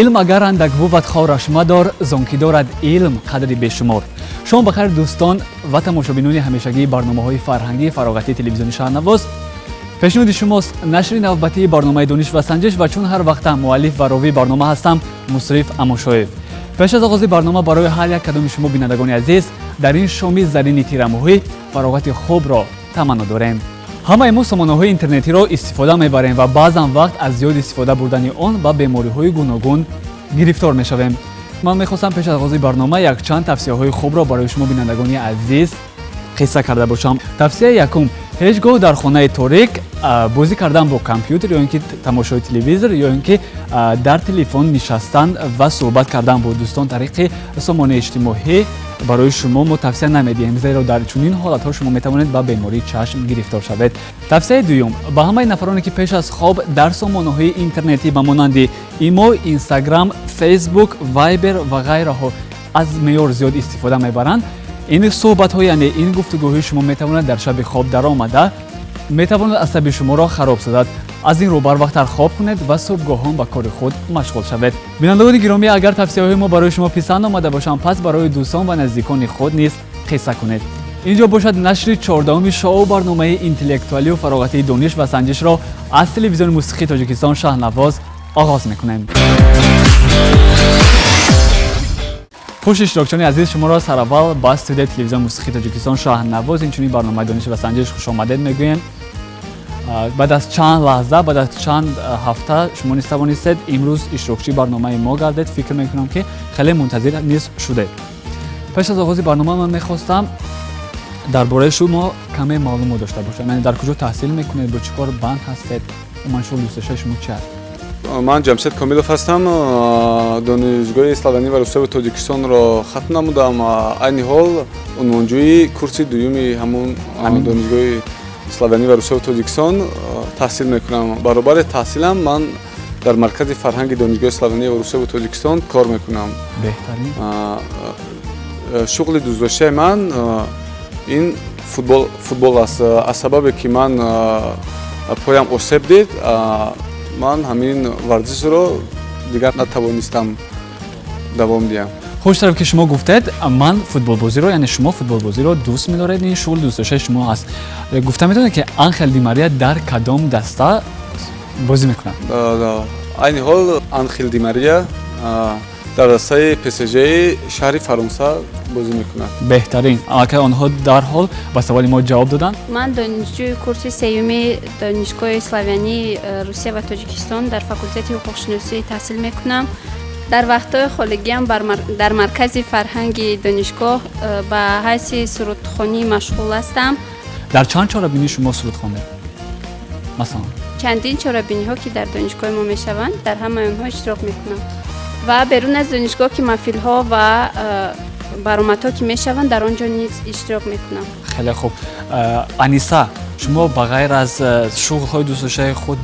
Илм агар андак бувад, хораш мадор, зон ки дорад илм қадри бешумор. Шом бахайр, дӯстон ва тамошобинони ҳамешагии барномаҳои фарҳангии фароғатии телевизиони Шаҳрнавоз. Пешниҳоди шумост нашри навбатии барномаи «Дониш ва санҷиш» ва чун ҳар вақта муаллиф ва ровии барнома ҳастам Мусриф Амошоев. Пеш аз оғози барнома барои ҳар як кадоми шумо, бинандагони азиз, дар ин шоми зарини тирамоҳӣ фароғати хубро таманно дорем. Ҳамаи мо сомонаҳои интернетиро истифода мебарем ва баъзан вақт аз зиёд истифода бурдани он ба бемориҳои гуногун гирифтор мешавем. Ман мехостам пеш аз оғози барнома якчанд тавсияҳои хубро барои шумо, бинандагони азиз, қисса карда бошам. Тавсияи якум: ҳеҷ гоҳ дар хонаи торик бозӣ кардан бо компютер ё ин ки тамошои телевизор, ё ин ки дар телефон нишастан ва суҳбат кардан бо дӯстон тариқи сомонаи иҷтимоӣ барои шумо мо тавсия намедиҳем, зеро дар чунин ҳолатҳо шумо метавонед ба бемории чашм гирифтор шавед. Тавсияи дуюм: ба ҳамаи нафароне, ки пеш аз хоб дар сомонаҳои интернетӣ ба монанди Имо, Инстаграм, Фейсбук, Вайбер ва ғайраҳо аз меъёр зиёд истифода мебаранд, ин суҳбатҳо, яъне ин гуфтугӯҳои шумо метавонад дар шаби хоб даромада метавонад асаби шуморо хароб созад. Аз ин рӯ барвақттар хоб кунед ва субҳгоҳон ба кори худ машғул шавед. Бинандагони гиромӣ, агар тавсияҳои мо барои шумо писанд омада бошанд, пас барои дӯстон ва наздикони худ низ қисса кунед. Инҷо бошад нашри 14-уми шоу барномаи интеллектуалию фароғатии «Дониш ва санҷишро» аз телевизиони мусиқии Тоҷикистон Шаҳнавоз оғоз мекунем. Хуш, иштирокчиёни азиз, шуморо сараввал ба студияи телевизиони мусиқии Тоҷикистон Шаҳнавоз, инчунин барномаи «Дониш ва санҷиш» хушомадед мегӯем. Баъд аз чанд лаҳза, баъд аз чанд ҳафта шумо низ тавонистед имрӯз иштирокчии барномаи мо гардед. Фикр мекунам, ки хеле мунтазир низ шудед. Пеш аз оғози барнома ман мехостам дар бораи шумо каме маълумот дошта бошам, яъне дар куҷо таҳсил мекунед, бо чӣ кор банд ҳастед, умуман шуғли дӯстдоштаи шумо чи аст? Ман Ҷамшед Комилов ҳастам. Донишгоҳи славянӣ ва русияви Тоҷикистонро хатм намудам. Айни ҳол унвонҷӯи курси дуюми ҳамун донишгоҳи славянӣ ва русияви Тоҷикистон таҳсил мекунам. Баробари таҳсилам ман дар маркази фарҳанги донишгоҳи славянӣ ва русияви Тоҷикистон кор мекунам. Беҳтарин. Шуғли дӯстдоштаи ман ин футбол аст. Аз сабабе ки ман поям осеб дид, ман ҳамин варзишро дигар натавонистам давом диҳам. Хуш тараф, ки шумо гуфтед, ман футболбозиро, яъне шумо футболбозиро дӯст медоред, ин шуғли дӯстдоштаи шумо аст. Гуфта метавонед, ки Анхел Ди Мария дар кадом даста бозӣ мекунад? Айни ҳол Анхел Ди Мария дар дастаи ПСЖи шаҳри Фаронса бозӣ мекунад. Беҳтарин. Аллакай онҳо дарҳол ба саволи мо ҷавоб доданд. Ман донишҷӯи курси сеюми донишгоҳи славянии Русия ва Тоҷикистон дар факултети ҳуқуқшиносӣ таҳсил мекунам. Дар вақтҳои холигиам дар маркази фарҳанги донишгоҳ ба ҳайси сурудхонӣ машғул ҳастам. Дар чанд чорабинӣ шумо суруд хондед, масалан? Чандин чорабиниҳо, ки дар донишгоҳи мо мешаванд, дар ҳамаи онҳо иштирок мекунам ва берун аз донишгоҳ, ки маҳфилҳо ва баромадҳо ки мешаванд, дар он ҷо низ иштирок мекунам. Хеле хуб. Аниса, шумо ба ғайр аз шуғлҳои дӯстдоштаи худ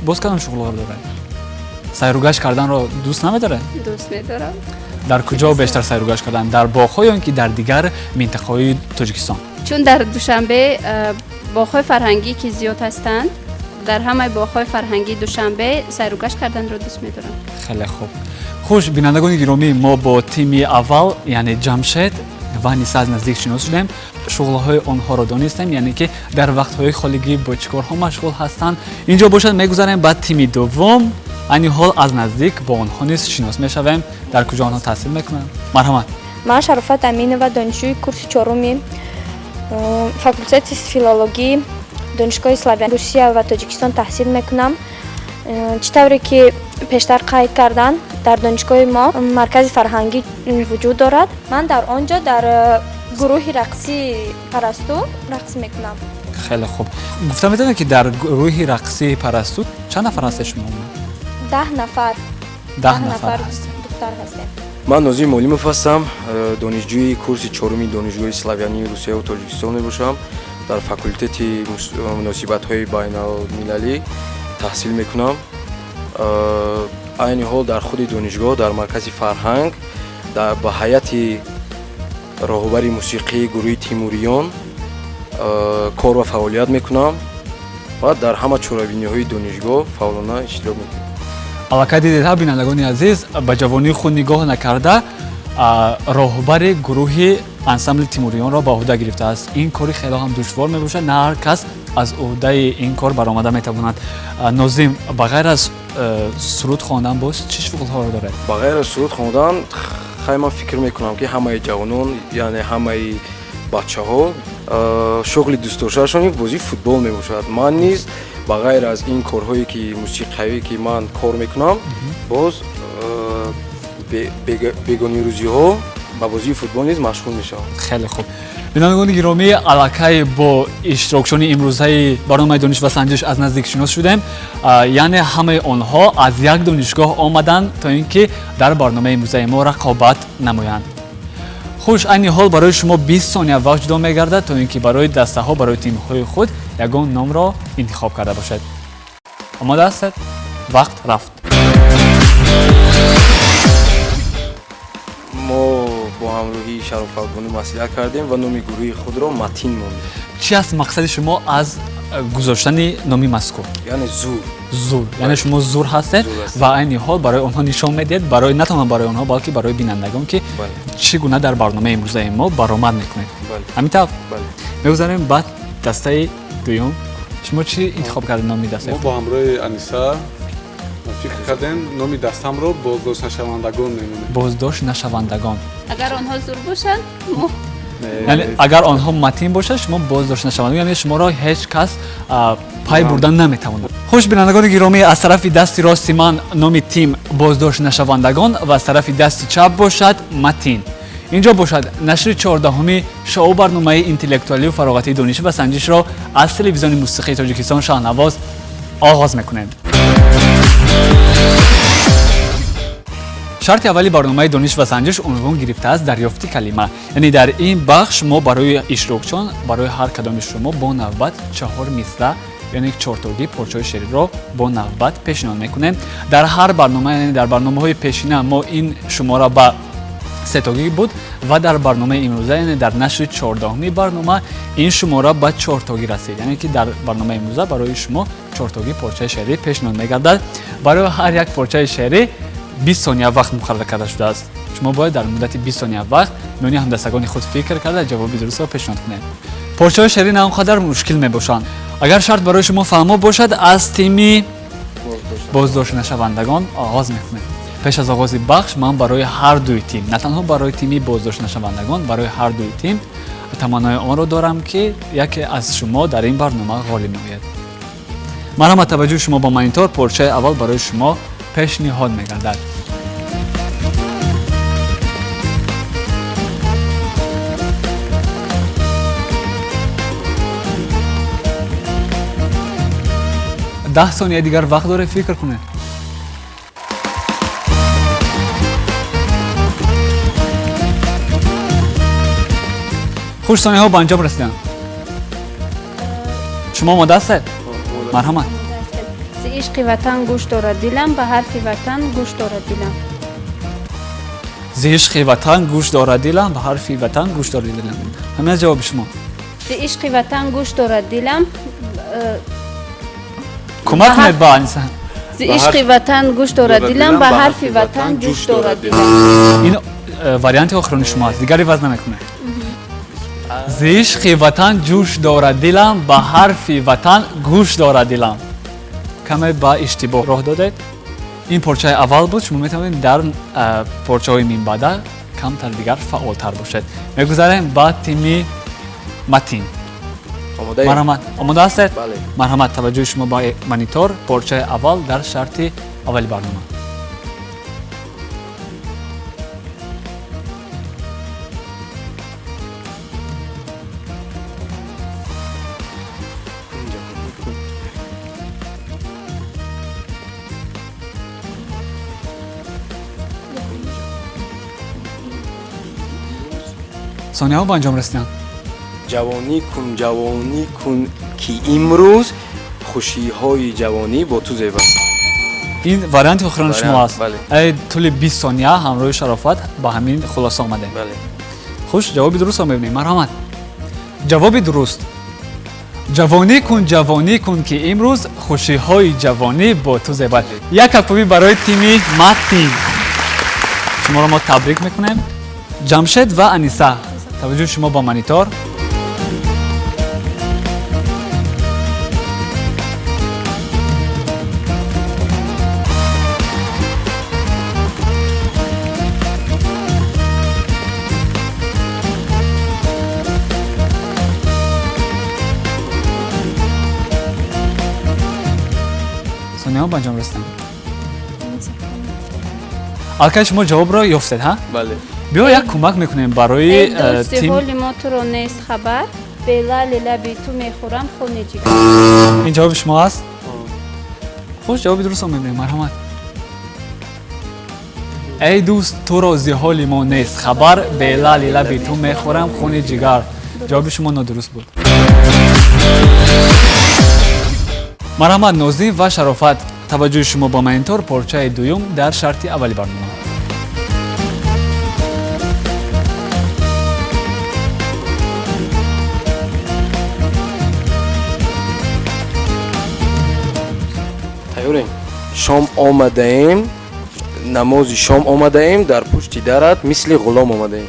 боз кадом шуғлҳоро доред? Сайругашт карданро дӯст намедоред? Дӯст медорам. Дар куҷо бештар сайругашт кардан, дар боғҳо ё ин ки дар дигар минтақаҳои Тоҷикистон? Чун дар Душанбе боғҳои фарҳангӣ ки зиёд ҳастанд, дар ҳамаи боғҳои фарҳангии Душанбе сайругашт карданро дӯст медорам. Хеле хуб. Хуш, бинандагони гиромӣ, мо бо тими аввал, яъне Ҷамшед ва Аниса, аз наздик шинос шудем, шуғлҳои онҳоро донистем, яъне ки дар вақтҳои холигӣ бо чӣ корҳо машғул ҳастанд. Инҷо бошад мегузарем ба тими дуввум. Айни ҳол аз наздик бо онҳо низ шинос мешавем, дар куҷо онҳо таҳсил мекунанд. Марҳамат. Ман Шарофат Аминова, донишҷӯи курси чоруми факултети филологии донишгоҳи славян Русия ва Тоҷикистон таҳсил мекунам. Чӣ тавре ки пештар қайд карданд, дар донишгоҳи мо маркази фарҳангӣ вуҷуд дорад. Ман дар он ҷо дар гурӯҳи рақсии Парасту рақс мекунам. Хеле хуб. Гуфта метавонед, ки дар гурӯҳи рақсии Парасту чанд нафар ҳастед шумо? 10 нафар. 10 нафар ҳастед. Духтар ҳастем. Ман Нозим Олимов ҳастам, донишҷӯи курси чоруми донишгоҳи славянии Русияву Тоҷикистон мебошам. Дар факултети муносибатҳои байналмилалӣ таҳсил мекунам. Айни ҳол дар худи донишгоҳ, дар маркази фарҳанг, ба ҳайати роҳбари мусиқии гурӯҳи Тимуриён кор ва фаъолият мекунам ва дар ҳама чорабиниҳои донишгоҳ фаъолона иштирок мекунам. Аллакай дидед, ҳа, бинандагони азиз, ба ҷавонии худ нигоҳ накарда, роҳбари гурӯҳи ансамбли Тимуриёнро ба ӯҳда гирифтааст. Ин кори хеле ҳам душвор мебошад, на ҳар кас аз ӯҳдаи ин кор баромада метавонад. Нозим, ба ғайр аз суруд хондан боз чӣ шуғлҳоро доред? Ба ғайр аз суруд хондан, хай, ман фикр мекунам, ки ҳамаи ҷавонон, яъне ҳамаи бачаҳо шуғли дӯстдоштаашон бозии футбол мебошад. Ман низ ба ғайр аз ин корҳое ки мусиқавӣ, ки ман кор мекунам, боз бегонирӯзиҳо ба бозии футбол низ машғул мешавам. Хеле хуб. Бинандагони гиромӣ, аллакай бо иштирокчиёни имрӯзаи барномаи «Дониш ва санҷиш» аз наздик шинос шудем. Яъне ҳамаи онҳо аз як донишгоҳ омаданд, то ин ки дар барномаи имрӯзаи мо рақобат намоянд. Хуш, айни ҳол барои шумо 20 сония вақт ҷудо мегардад, то ин ки барои дастаҳо, барои тимҳои худ ягон номро интихоб карда бошед. Омода ҳастед? Вақт рафт. Мо бо ҳамроҳии Шарофатбону маслиҳат кардем ва номи гурӯҳи худро «Матин» мондем. Чӣ аст мақсади шумо аз гузоштани номи мазкур? Яъне зур. Зур, яъне шумо зур ҳастед. Зур ҳастем. Ва айни ҳол барои онҳо нишон медиҳед, барои на танҳо барои онҳо, балки барои бинандагон, ки чӣ гуна дар барномаи имрӯзаи мо баромад мекунед. Ҳамин тавр? Бале. Мегузарем ба дастаи дуюм. Шумо чӣ интихоб кардед номи дастаи? Мо бо ҳамроҳи Аниса фикр кардем, номи дастамро «Боздоштнашавандагон» мемонем. «Боздошт нашавандагон». Агар онҳо зур бошанд, мо Яъне агар онҳо матин бошад, шумо боздошт нашавандагон, яъне шуморо ҳеҷ кас пай бурдан наметавонад. Хуш, бинандагони гиромӣ, аз тарафи дасти рости ман номи тим «Боздошт нашавандагон» ва аз тарафи дасти чап бошад «Матин». Инҷо бошад нашри 14-уми шоу барномаи интеллектуалию фароғатии «Дониш ва санҷишро» аз телевизиони мусиқии Тоҷикистон «Шаҳнавоз» оғоз мекунем. Шарти аввали барномаи «Дониш ва санҷиш» унвон гирифтааст «Дарёфти калима». Яъне дар ин бахш мо барои иштирокчиён, барои ҳар кадоми шумо бо навбат чаҳор мисра, яъне чортогӣ порчаҳои шеъриро бо навбат пешниҳод мекунем. Дар ҳар барнома, яъне дар барномаҳои пешина, мо ин шумора ба сетогӣ буд ва дар барномаи имрӯза, яъне дар нашри 14-уми барнома, ин шумора ба чортогӣ расид. Яъне ки дар барномаи имрӯза барои шумо чортогӣ порчаи шеърӣ пешниҳод мегардад. Барои ҳар як порчаи шеърӣ 20 сония вақт муқаррар карда шудааст. Шумо бояд дар муддати 20 сония вақт миёни ҳамдастагони худ фикр карда, ҷавоби дурустро пешниҳод кунед. Порчаҳои шеърӣ на он қадар мушкил мебошанд. Агар шарт барои шумо фаҳмо бошад, аз тими «Боздоштнашавандагон» оғоз мекунем. Пеш аз оғози бахш ман барои ҳар дуи тим, на танҳо барои тими «Боздоштнашавандагон», барои ҳар дуи тим таманнои онро дорам, ки яке аз шумо дар ин барнома ғолиб меояд. Марҳамат, таваҷҷӯҳи шумо ба монитор. Порчаи аввал барои шумо пешниҳод мегардад. 10 сония дигар вақт доред, фикр кунед. Хуш, сониyaҳо ба анҷом расиданд. Шумо омода ҳастед? Марҳамат. Зи ишқи ватан гӯш дорад дилам, ба ҳарфи ватан гӯш дорад дилам. Зи ишқи ватан гӯш дорад дилам, ба ҳарфи ватан гӯш дорад дилам. Ҳамин аст ҷавоби шумо? Зи ишқи ватан гӯш дорад дилам. Кӯмак кунед ба Аниса. Зи ишқи ватан гӯш дорад дилам, ба ҳарфи ватан ҷӯш дорад дилам. Ин варианти охирони шумо аст, дигар иваз намекунед? Зи ишқи ватан ҷӯш дорад дилам, ба ҳарфи ватан гӯш дорад дилам. Каме ба иштибоҳ роҳ додед. Ин порчаи аввал буд. Шумо метавонед дар порчаҳои минбаъда камтар дигар фаъолтар бошед. Мегузарем ба тими «Матин». Марҳамат, омода ҳастед? Марҳамат, таваҷҷӯҳи шумо ба монитор. Порчаи аввал дар шарти аввали барнома. Сонияҳо ба анҷом расиданд. Ҷавонӣ кун, ҷавонӣ кун, ки имрӯз хушиҳои ҷавонӣ бо ту зеб аст. Ин варианти охирони шумо аст? Тӯли 20 сония ҳамроҳи Шарофат ба ҳамин хулоса омадем. Хуш, ҷавоби дурустро мебинем. Марҳамат, ҷавоби дуруст. Ҷавонӣ кун, ҷавонӣ кун, ки имрӯз хушиҳои ҷавонӣ бо ту зебад. Як кафкӯбӣ барои тими Матин. Шуморо мо табрик мекунем. Ҷамшед ва Аниса, таваҷҷӯҳи шумо ба монитор. Сониҳо ба анҷом расиданд. Аллакай шумо ҷавобро ёфтед, ҳа? Бале. Биё, як кӯмак мекунем барои Эй дӯсти, тим. ҳоли мо туро нест хабар, белали лаби ту мехӯрам хуни ҷигар. Ин ҷавоби шумо аст? Хуш, ҷавоби дурустро мебинем, марҳамат. Эй дӯст, туро зи ҳоли мо нест хабар, белали лаби ту мехӯрам хуни ҷигар. Ҷавоби шумо нодуруст буд. Марҳамат, Нозим ва Шарофат, таваҷҷӯҳи шумо ба монитор, порчаи дуюм дар шарти аввали барнома. Тайёрем. Шом омадаем, намози шом омадаем, дар пушти дарат мисли ғулом омадаем.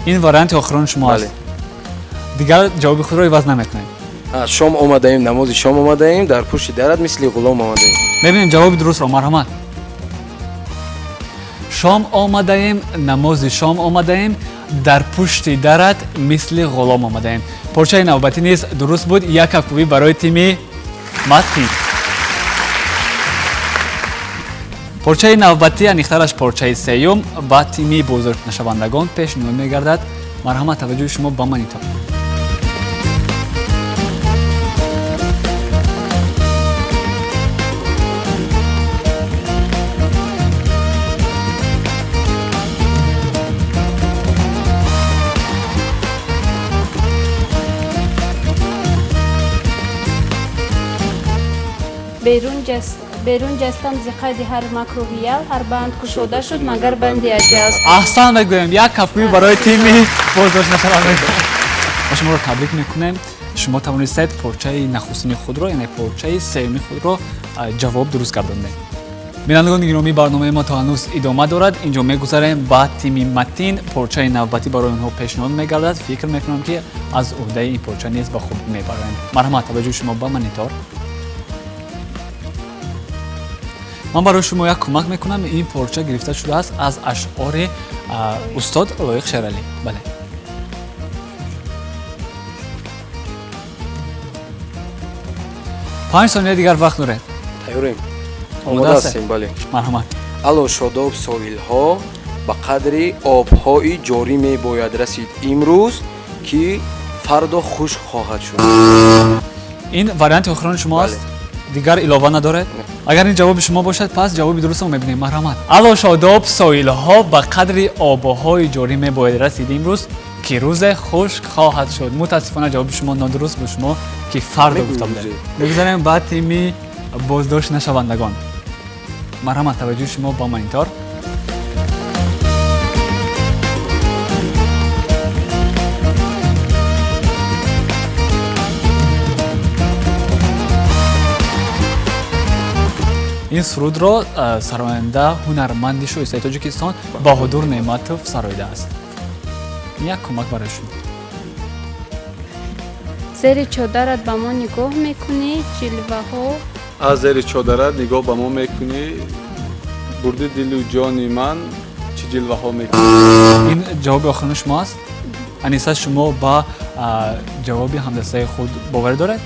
Ин варианти охирони шумо аст? Бале. Дигар ҷавоби худро иваз намекунед? Шом омадаем, намози шом омадаем, дар пушти дарат мисли ғулом омадаем. Мебинем ҷавоби дурустро, марҳамат. Шом омадаем, намози шом омадаем, дар пушти дарат мисли ғулом омадаем. Порчаи навбатӣ низ дуруст буд. Як кафкӯбӣ барои тими Матин. Порчаи навбатӣ, аниқтараш порчаи сеюм, ба тими боздоштнашавандагон пешниҳод мегардад. Марҳамат, таваҷҷӯҳи шумо ба монитор. Берун ҷастам зи қайди ҳар макрӯҳи ял, ҳар банд кушода шуд, магар банди аҷал. Аҳсан мегӯем, як кафкӯбӣ барои тими боздоштнашавандагон. Ма шуморо табрик мекунем. Шумо тавонистед порчаи нахустини худро, яъне порчаи сеюми худро ҷавоб дуруст гардондед. Бинандагони гиромӣ, барномаи мо то ҳанӯз идома дорад. Инҷо мегузарем ба тими Матин. Порчаи навбатӣ барои онҳо пешниҳод мегардад. Фикр мекунам, ки аз уҳдаи ин порча низ ба хуб мебаранд. Марҳамат, таваҷҷӯҳи шумо ба монитор. Ман барои шумо як кӯмак мекунам. Ин порча гирифта шудааст аз ашъори устод Лоиқ Шералӣ. Бале, 5 сония дигар вақт доред. Тайёрем. Омода Омода ҳастед? ҳастем, бале. Марҳамат. Ало шодоб соҳилҳо, ба қадри обҳои ҷорӣ мебояд расид имрӯз, ки фардо хушк хоҳад шуд. Ин варианти охирони шумо Бале. аст? Дигар илова надоред? Агар ин ҷавоби шумо бошад, пас ҷавоби дурустро мебинем. Марҳамат. Ало шодоб соҳилҳо, ба қадри обҳои ҷорӣ мебояд расид имрӯз, ки рӯзе хушк хоҳад шуд. Мутаассифона, ҷавоби шумо нодуруст буд. Шумо ки фардо гуфта будед. Мегузарем ба тими боздошт нашавандагон. Марҳамат, таваҷҷӯҳи шумо ба монитор. Ин сурудро сароянда, ҳунарманди шоистаи Тоҷикистон Баҳодур Неъматов сароидааст. Ин як кӯмак барои шумо. Зери чодарат ба мо нигоҳ мекунӣ, ҷилваҳо. Аз зери чодарат нигоҳ ба мо мекунӣ, бурди дилу ҷони ман, чӣ ҷилваҳо мекунӣ. Ин ҷавоби охирини шумо аст? Аниса, шумо ба ҷавоби ҳамдастаи худ боварӣ доред?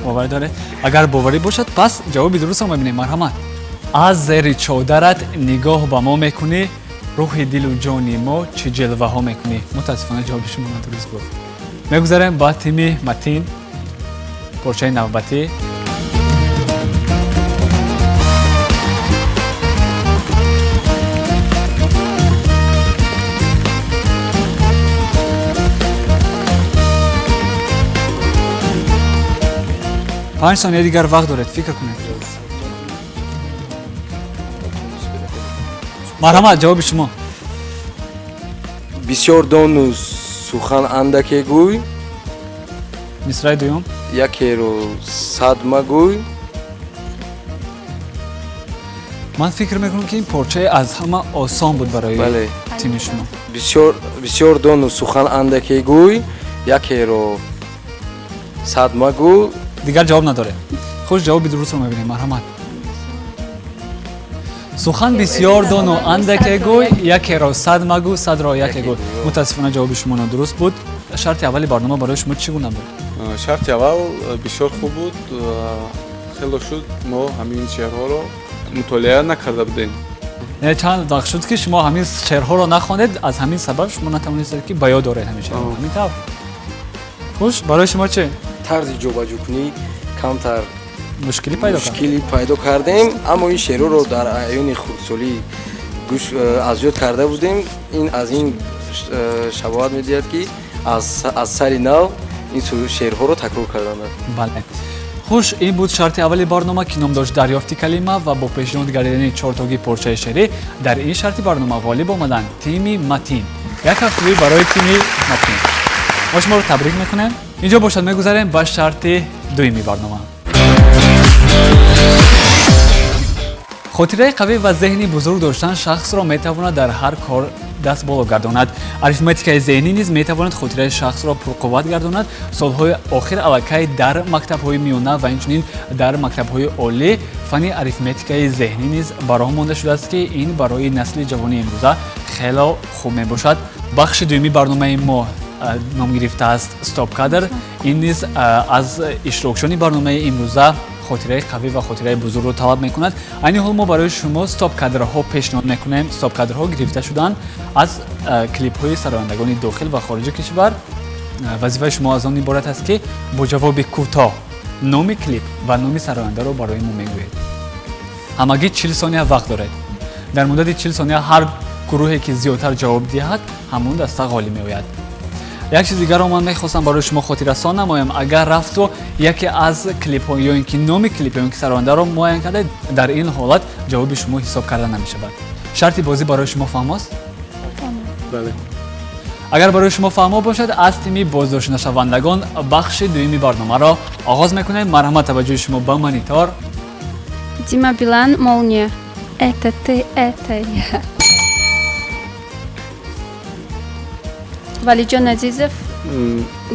Боварӣ доред? Агар боварӣ бошад, пас ҷавоби дурустро мебинем. Марҳамат. Аз зери чодарат нигоҳ ба мо мекунӣ, рӯҳи дилу ҷони мо, чӣ ҷилваҳо мекунӣ. Мутаассифона, ҷавоби шумо нодуруст буд. Мегузарем ба тими Матин. Порчаи навбатӣ. 5 сония дигар вақт доред, фикр кунед. Марҳамат, ҷавоби шумо. Бисёр дону сухан андаке гӯй. Мисраи дуюм. Якеро сад магӯй. Ман фикр мекунам, ки ин порчае аз ҳама осон буд барои Бале. тими шумо. Бисёр бисёр дону сухан андаке гӯй, якеро сад магӯ. Дигар ҷавоб надорем. Хуш, ҷавоби дурустро мебинем. Марҳамат. Сухан бисёр дону андаке гӯй, якеро сад магӯ, садро яке гӯй. Мутаассифона, ҷавоби шумо нодуруст буд. Шарти аввали барнома барои шумо чӣ гуна буд? Шарти аввал бисёр хуб буд. Хело шуд, мо ҳамин шеърҳоро мутолиа накарда будем. Яъне чанд вақт шуд, ки шумо ҳамин шеърҳоро нахондед, аз ҳамин сабаб шумо натавонистед, ки ба ёд доред ҳамин шеърҳо. Ҳамин тавр. Хуш, барои шумо чӣ? Тарзи ҷобаҷӯкунӣ камтар мушкилӣ пайдо кард. Мушкилӣ пайдо кардем, аммо ин шеърҳоро дар айёни хурдсолӣ гӯш аз ёд карда будем. Ин аз ин шабоҳат медиҳад, ки аз сари нав ин шеърҳоро такрор карданд. Бале. Хуш, ин буд шарти аввали барнома, ки ном дошт «Дарёфти калима», ва бо пешниҳод гардидани чортогӣ порчаи шеърӣ дар ин шарти барнома ғолиб омаданд тими Матин. Як кафкӯбӣ барои тими Матин. Мо шуморо табрик мекунем. Инҷо бошад, мегузарем ба шарти дуюми барнома. Хотираи қавӣ ва зеҳни бузург доштан шахсро метавонад дар ҳар кор даст боло гардонад. Арифметикаи зеҳнӣ низ метавонад хотираи шахсро пурқувват гардонад. Солҳои охир аллакай дар мактабҳои миёна ва инчунин дар мактабҳои олӣ фанни арифметикаи зеҳнӣ низ ба роҳ монда шудааст, ки ин барои насли ҷавони имрӯза хело хуб мебошад. Бахши дуюми барномаи мо ном гирифтааст «Стоп кадр». Ин низ аз иштирокчиёни барномаи имрӯза хотираи қавӣ ва хотираи бузургро талаб мекунад. Айни ҳол мо барои шумо стоп кадрҳо пешниҳод мекунем. Стоп кадрҳо гирифта шуданд аз клипҳои сарояндагони дохил ва хориҷи кишвар. Вазифаи шумо аз он иборат аст, ки бо ҷавоби кӯтоҳ номи клип ва номи сарояндаро барои мо мегӯед. Ҳамагӣ 40 сония вақт доред. Дар муддати 40 сония ҳар гурӯҳе ки зиёдтар ҷавоб диҳад, ҳамон даста ғолиб меояд. Як чиз дигарро ман мехостам барои шумо хотиррасон намоям. Агар рафту яке аз клипҳо ё ин ки номи клип ё ин ки сарояндаро муайян кардед, дар ин ҳолат ҷавоби шумо ҳисоб карда намешавад. Шарти бозӣ барои шумо фаҳмост? Бале. Агар барои шумо фаҳмо бошад, аз тими боздоштнашавандагон бахши дуюми барномаро оғоз мекунем. Марҳамат, таваҷҷӯҳи шумо ба монитор. Дима Билан, «Молния». Это ты, это я. Валиҷон Азизов,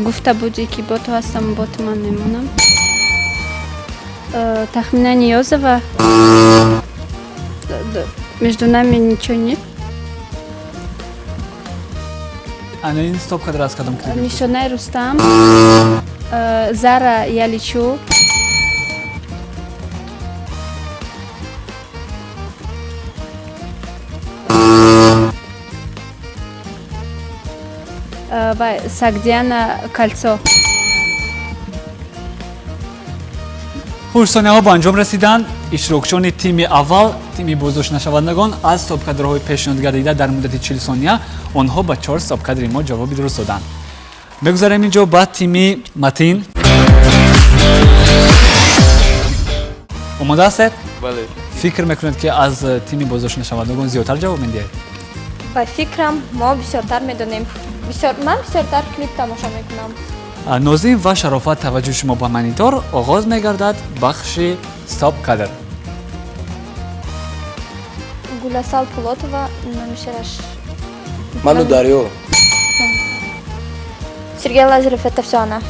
«Гуфта будӣ, ки бо ту ҳастам, бо ту ман мемонам». Тахмина Ниёзова. «Между нами ничего нет». Ана ин стоп кадр аз кадом клип? Нишонаи Рустам. Зара, «Я лечу». Ва Сагдиана, «Кольцо». Хуш, сонияҳо ба анҷом расиданд. Иштирокчиёни тими аввал, тими боздоштнашавандагон, аз стопкадрҳои пешниҳодгардида дар муддати 40 сония онҳо ба чор стопкадри мо ҷавоби дуруст доданд. Мегузарем инҷо ба тими Матин. Омода ҳастед? Бале. Фикр мекунед, ки аз тими боздоштнашавандагон зиёдтар ҷавоб медиҳед? Ба фикрам, мо бисёртар медонем. Ман бисёртар клип тамошо мекунам. Нозим ва Шарофат, таваҷҷӯҳи шумо ба монитор. Оғоз мегардад бахши стоп кадр. Гуласал Пулотова, номи шеъраш. Ману дарё. Сергей Лазарев, «Это все она».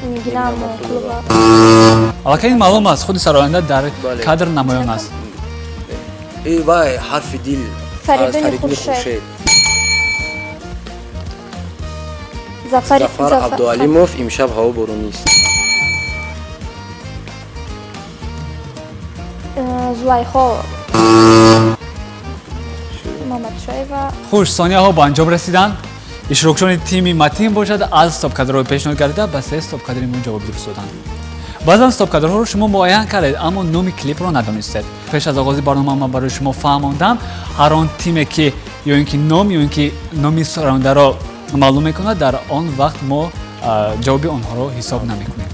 Нигина Амонқулова. Аллакай ин маълум аст, худи сароянда дар Бале. кадр намоён аст. Э, вай, «Ҳарфи дил». Фаридуни Фаридуни Хуршед. Хуршед. Зафар Зафар Абдуалимов, «Имшаб ҳаво боронист». Зулайхо Мамадшоева. Хуш, сонияҳо ба анҷом расиданд. Иштирокчиёни тими Матин бошад, аз стопкадрҳои пешниҳод гардида ба се стопкадри мо ҷавоби дуруст доданд. Баъзан стопкадрҳоро шумо муайян кардед, аммо номи клипро надонистед. Пеш аз оғози барнома ман барои шумо фаҳмондам: ҳар он тиме ки ё ин ки ном, ё ин ки номи сарояндаро маълум мекунад, дар он вақт мо ҷавоби онҳоро ҳисоб намекунем.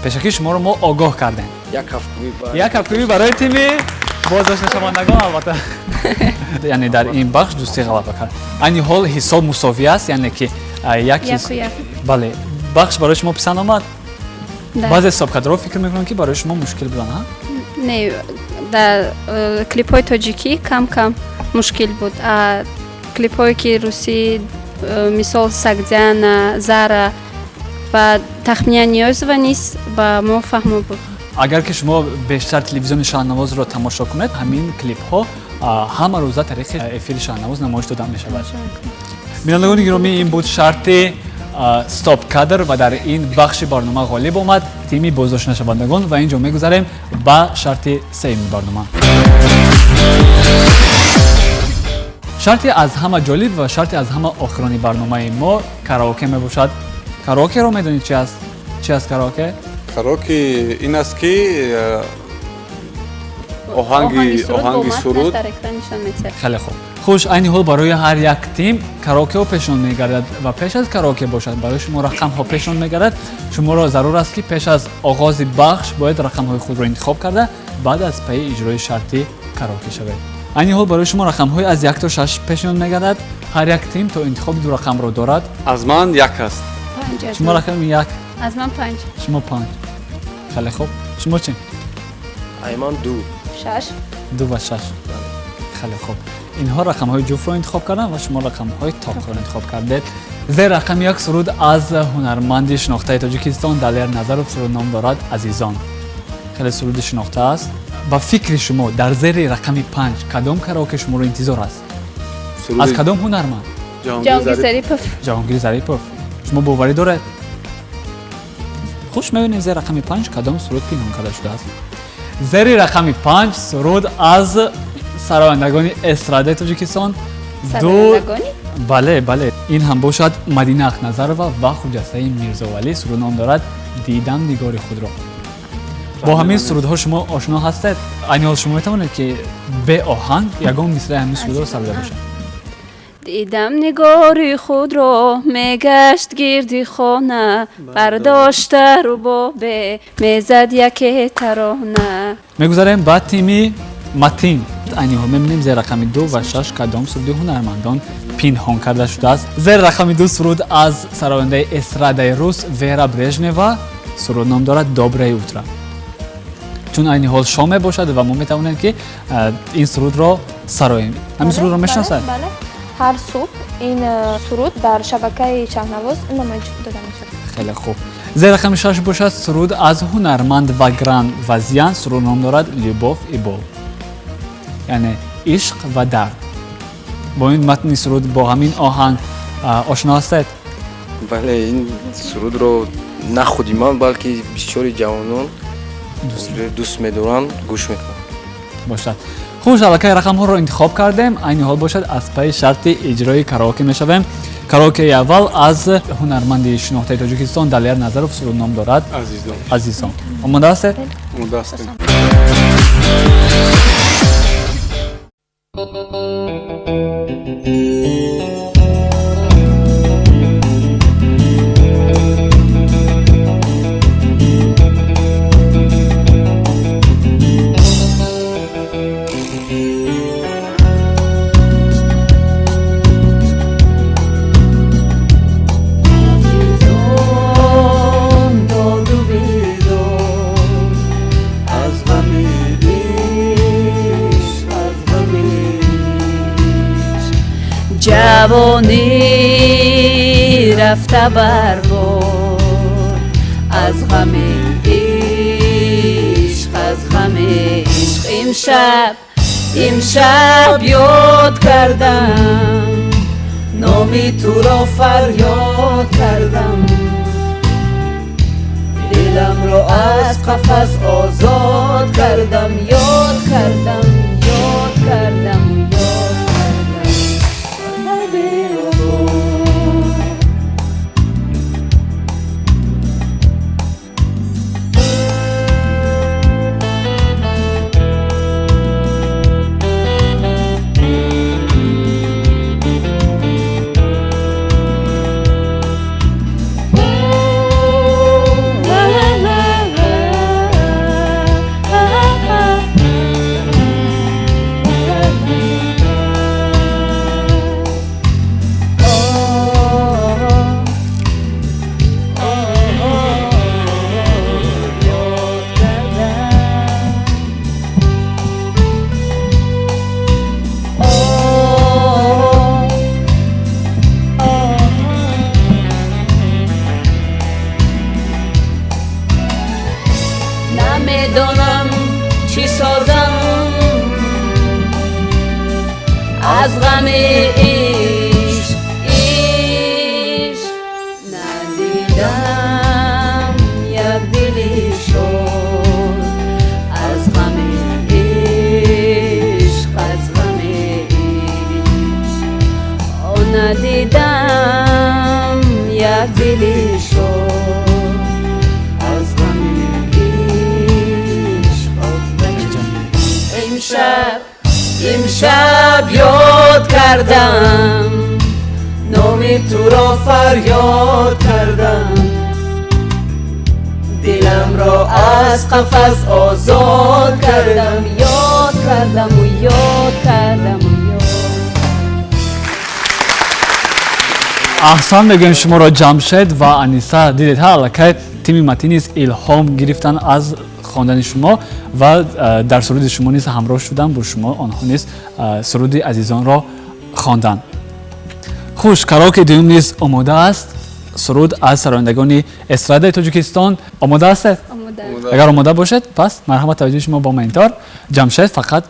Пешакӣ шуморо мо огоҳ кардем. Як кафкӯбӣ Як кафкӯбӣ барои тими Боздошташавандагон албатта, яъне дар ин бахш дӯстӣ ғалаба кард. Айни ҳол ҳисоб мусовӣ аст, яъне ки як. Яку як. Бале, бахш барои шумо писанд омад? Да. Баъзе стоп-кадрҳо фикр мекунам, ки барои шумо мушкил буданд, ҳа? Не, дар клипҳои тоҷикӣ кам кам мушкил буд, а клипҳое ки русӣ, мисол Сагдиана, Зара ва Тахмина Ниёзова низ ба мо фаҳмо буд. Агар ки шумо бештар телевизиони Шаҳнавозро тамошо кунед, ҳамин клипҳо ҳама рӯза тариқи эфири Шаҳнавоз намоиш дода мешавад. Бинандагони гиромӣ, ин буд шарти стоп кадр ва дар ин бахши барнома ғолиб омад тими боздоштнашавандагон ва ин ҷо мегузарем ба шарти сеюми барнома. Шарти аз ҳама ҷолиб ва шарти аз ҳама охирони барномаи мо караоке мебошад. Караокеро медонед чи аст? Чи аст караоке? Караоке ин аст, ки оҳанги оҳанги суруд дар экран нишон медиҳад. Хеле хуб. Хуш, айни ҳол барои ҳар як тим караокеҳо пешниҳод мегардад ва пеш аз караоке бошад, барои шумо рақамҳо пешниҳод мегардад. Шуморо зарур аст, ки пеш аз оғози бахш бояд рақамҳои худро интихоб карда, баъд аз пайи иҷрои шарти караоке шавед. Айни ҳол барои шумо рақамҳои аз як то шаш пешниҳод мегардад. Ҳар як тим то интихоби ду рақамро дорад. Аз ман як аст. Панҷ аз Шумо ман. рақами як. Аз ман панҷ. Шумо панҷ, хеле хуб. Шумо чӣ? Ай ман ду. Шаш. Ду ва шаш, хеле хуб. Инҳо рақамҳои ҷуфтро интихоб карданд ва шумо рақамҳои тоқро интихоб кардед. Зер рақами як суруд аз ҳунарманди шинохтаи Тоҷикистон Далер Назаров, суруд ном дорад «Азизон». Хеле суруди шинохта аст. Ба фикри шумо, дар зери рақами панҷ кадом караоке шуморо интизор аст? Аз кадом ҳунарманд? Ҷаҳонгир Зарипов. Ҷаҳонгир Зарипов. Шумо боварӣ доред? Хуш, мебинем, зери рақами панҷ кадом суруд пинҳон карда шудааст. Зери рақами панҷ суруд аз сарояндагони эстрадаи Тоҷикистон ду. Сарояндагони? Бале, ин ҳам бошад Мадина Ақназарова ва Хуҷастаи Мирзовалӣ. Суруд ном дорад «Дидам нигори худро». Бо ҳамин сурудҳо шумо ошно ҳастед? Айни ҳол шумо метавонед, ки бе оҳанг ягон мисраи ҳамин сурудро сароида бошед? Дидам нигори худро, мегашт гирди хона, бардошта рубобе, мезад яке тарона. Мегузарем ба тими Матин. Айни ҳол мебинем, зери рақами ду ва шаш кадом суруди ҳунармандон пинҳон карда шудааст. Зери рақами ду суруд аз сарояндаи эстрадаи рус Вера Брежнева, суруд ном дорад «Доброе утро». Чун айни ҳол шом мебошад ва мо метавонем, ки ин сурудро сароем. Ҳамин сурудро мешиносад? Бале, ҳар субҳ ин суруд дар шабакаи Шаҳнавоз намоиш дода мешавад. Хеле хуб. Зери рақами шаш бошад суруд аз ҳунарманд Вагран Вазян, суруд ном дорад «Любовь и боль», яъне ишқ ва дард. Бо ин матни суруд, бо ҳамин оҳанг ошно ҳастед? Бале, ин сурудро на худи ман, балки бисёри ҷавонон дӯст медоранд, гӯш мекунанд. Бошад. Хуш, аллакай рақамҳоро интихоб кардем. Айни ҳол бошад, аз пайи шарти иҷрои караоке мешавем. Караокеи аввал аз ҳунарманди шинохтаи Тоҷикистон Далер Назаров, суруд ном дорад «Азизон». «Азизон». Омода ҳастед? Омода ҳастем. Азизон, доду бедод, аз ғами ишқ, аз ғами ишқ. Ҷавонӣ рафта барбод, аз ғами ишқ, аз ғами ишқ. Имшаб, имшаб ёд кардам, номи туро фарёд кардам, диламро аз қафас озод кардам. Ёд кардам, ёд кардам, ёд кардам. Ай бевафо. Аз ғами ишқ, ишқ надидам як дили шод. Аз ғами ишқ, аз ғами ишқ, о, надидам як дили шод. Аз ғами ишқ, аз ғами. Имшаб, имшаб ёд кардам, номи туро фарёд кардам, диламро аз қафас озод кардам, ёд кардаму ёд кардаму ёд. Аҳсан мегӯем шуморо, Ҷамшед ва Аниса. Дидед ҳа, аллакай тими Матин низ илҳом гирифтан аз хондани шумо ва дар суруди шумо низ ҳамроҳ шудан бо шумо, онҳо низ суруди азизонро хонданд. Хуш, караоке дуюм низ омода аст. Суруд аз сарояндагони эстрадаи Тоҷикистон. Омода ҳастед? Омода. Агар омода бошед, пас марҳамат, таваҷҷӯҳи шумо бо монитор. Ҷамшед фақат.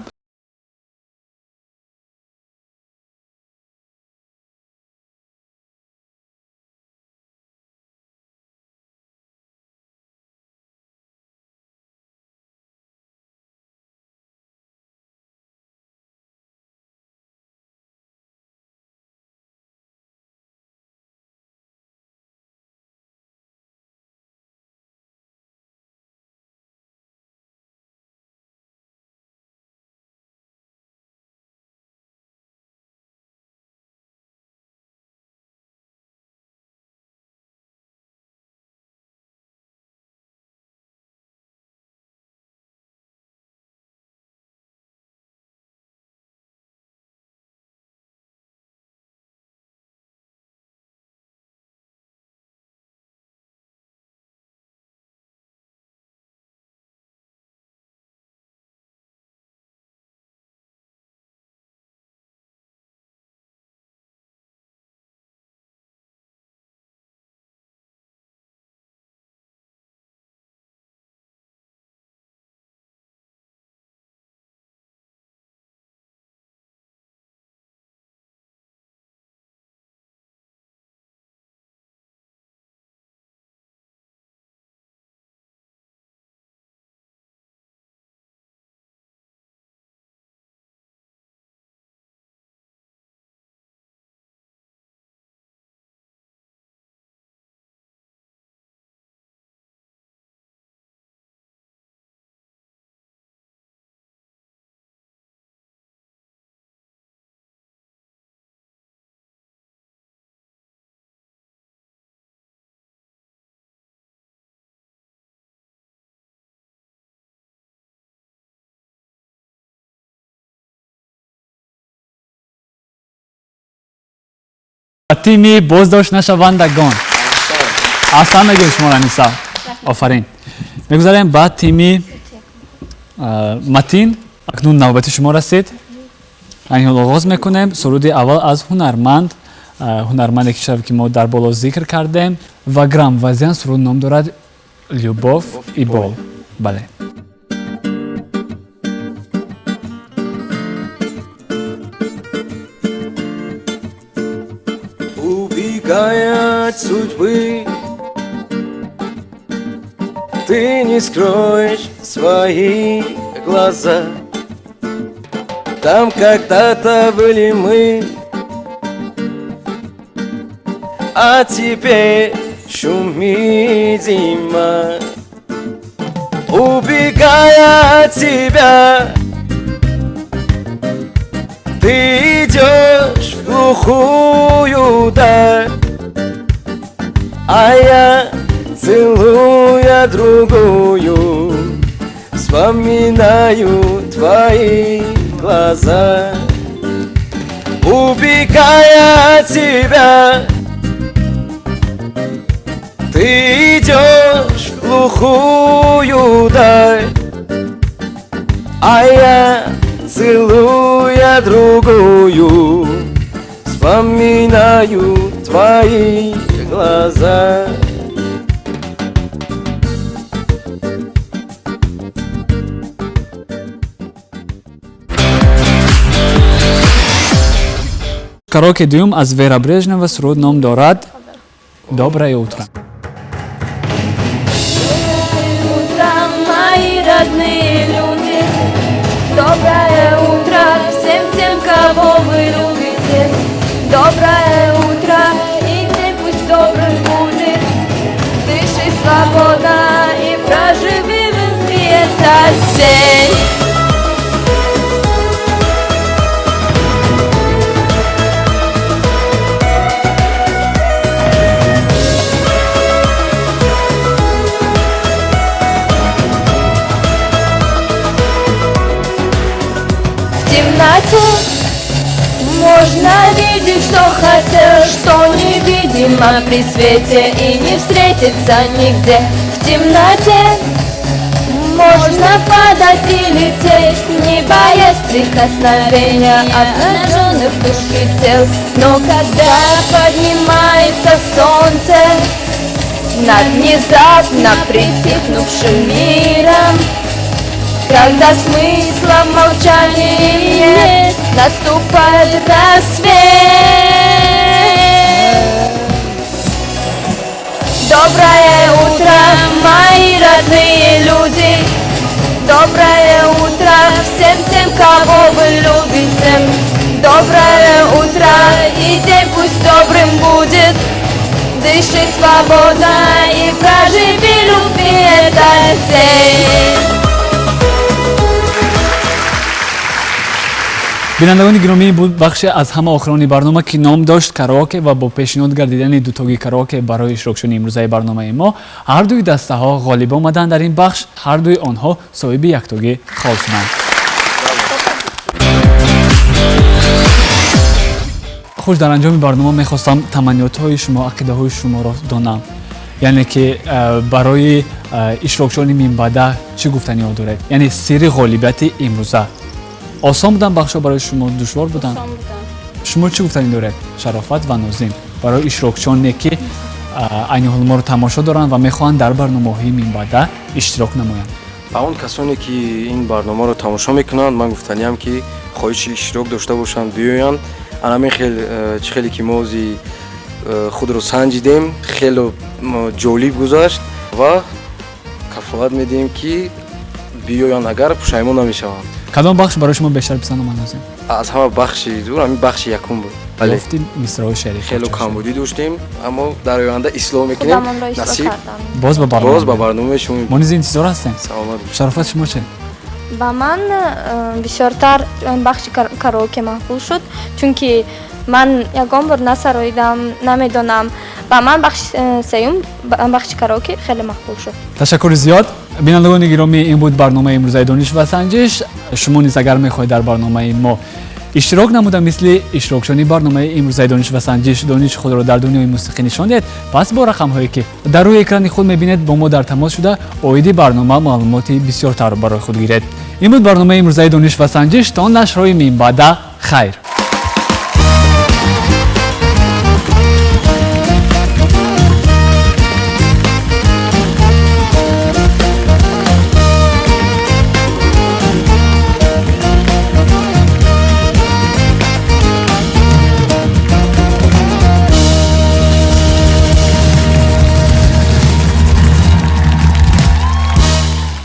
Тими боздошт нашавандагон, аҳсан мегӯем шуморо, Аниса, офарин. Мегузарем ба тими Матин. Акнун навбати шумо расид. Айни ҳол оғоз мекунем. Суруди аввал аз ҳунарманд, ҳунарманде ки шаб ки мо дар боло зикр кардем, ва Грам Вазян. Суруд ном дорад «Любовь и боль». Бале. Убегая от судьбы, ты не скроешь свои глаза. Там когда-то были мы, а теперь шумит зима. Убегая от себя, ты идешь в глухую даль, а я, целуя другую, вспоминаю твои глаза. Убегая от тебя, ты идешь в глухую даль, а я, целуя другую, вспоминаю твои глаза. Караоке дуюм аз Вера Брежнева, суруд ном дорад «Доброе утро». Утро, мои родные люди, доброе утро всем тем, кого вы любите. Доброе утро, и день пусть добрым будет. Дыши свободно и проживи в любви этот день. В темноте можно видеть, что хотел, что невидимо при свете и не встретиться нигде. В темноте можно падать и лететь, не боясь прикосновения обнаженных душ и тел. Но когда поднимается солнце над внезапно притихнувшим миром, когда смысла в молчании нет, наступает рассвет. Доброе утро, мои родные люди. Доброе утро всем тем, кого вы любите. Доброе утро, и день пусть добрым будет. Дыши свободно и проживи любви этот день. Бинандагони гиромӣ, буд бахше аз ҳама охирони барнома, ки ном дошт караоке, ва бо пешниҳод гардидани дутоги караоке барои иштирокчиёни имрӯзаи барномаи мо ҳар дуи дастаҳо ғолиб омаданд. Дар ин бахш ҳар дуи онҳо соҳиби яктоги хол шуданд. Хуш, дар анҷоми барнома мехостам таманниётҳои шумо, ақидаҳои шуморо донам, яъне ки барои иштирокчиёни минбаъда чӣ гуфтаниҳо доред, яъне сирри ғолибияти имрӯза. Осон буданд бахшҳо барои шумо, душвор буданд? Шумо чӣ гуфтанӣ доред, Шарофат ва Нозим, барои иштирокчиёне, ки айни ҳол моро тамошо доранд ва мехоҳанд дар барномаҳои минбаъда иштирок намоянд? Ба он касоне, ки ин барномаро тамошо мекунанд, ман гуфтаниям, ки хоҳиши иштирок дошта бошанд, биёянд. Анамин хел чӣ хеле ки мо ози худро санҷидем, хело ҷолиб гузашт ва кафолат медиҳем, ки биёянд, агар пушаймон намешаванд. Кадом бахш барои шумо бештар писанд омад, Нозим? Аз ҳама бахши дур ҳамин бахши якум буд. Ёфти мисраҳои шеъри. Хело камбудӣ доштем, аммо дар оянда ислоҳ мекунем. Насиб, боз ба боз ба барномаи шумо. Мо низ интизор ҳастем. Саломат бошед. Шарофат, шумо че? Ба ман бисёртар бахши караоке маъқул шуд, чунки ман ягон бор насароидам, намедонам. Ба ман бахши сеюм, бахши караоке хеле маъқул шуд. Ташаккури зиёд. Бинандагони гиромӣ, ин буд барномаи имрӯзаи «Дониш ва санҷиш». Шумо низ агар мехоҳед дар барномаи мо иштирок намуда, мисли иштирокчиёни барномаи имрӯзаи «Дониш ва санҷиш» дониши худро дар дунёи мусиқӣ нишон диҳед, пас бо рақамҳое, ки дар рӯи экрани худ мебинед, бо мо дар тамос шуда, оиди барнома маълумоти бисёртарро барои худ гиред. Ин буд барномаи имрӯзаи «Дониш ва санҷиш». То нашрҳои минбаъда, хайр.